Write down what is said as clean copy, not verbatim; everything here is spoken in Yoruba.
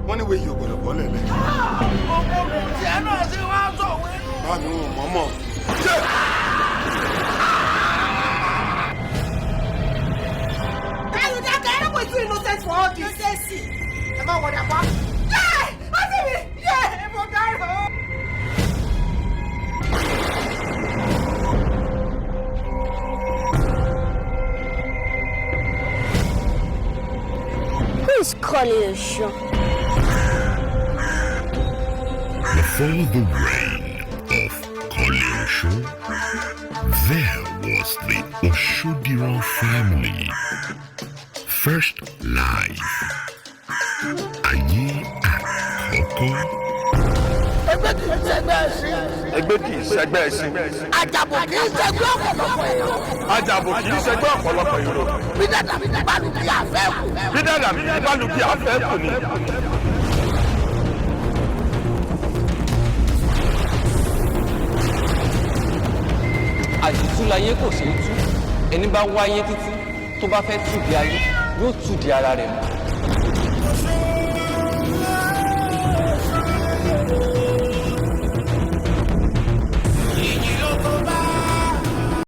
Wọ́n ní wéyí ò gbọ́dọ̀ bọ́ lẹ̀lẹ́. Òkùnkùn tiẹ̀ náà ṣe wá sọ̀wé nù. Bá mi ò mọ̀ọ́mọ̀. Ayọ̀dàkẹ́ ẹ̀rọ kò too innocent for all this. Innocent. Ẹ má wọ̀dà pa. Yẹ́ ọtí mi yẹ́ mo dárò. Who is calling Oshun? Before the reign of Koleosho, there was the Oshodiran family. First life. Ayé àkọ́kọ́. Ẹgbẹ́ kì í ṣẹgbẹ́ ẹṣin. Ẹgbẹ́ kì í ṣẹgbẹ́ ẹṣin. Àjàbò kì í ṣẹgbẹ́ ọ̀pọ̀lọpọ̀ èrò. Àjàbò kì í ṣẹgbẹ́ ọ̀pọ̀lọpọ̀ èrò. Bí dàdà mi bá lu bí àfẹ́ kù. Bí dàdà mi bá lu bí àfẹ́ kù ni. Àdìtú láyé kò ṣeé tú. Ẹni bá wáyé títí tó bá fẹ́ tùdí ayé yóò tùdí ara rẹ̀ mọ́.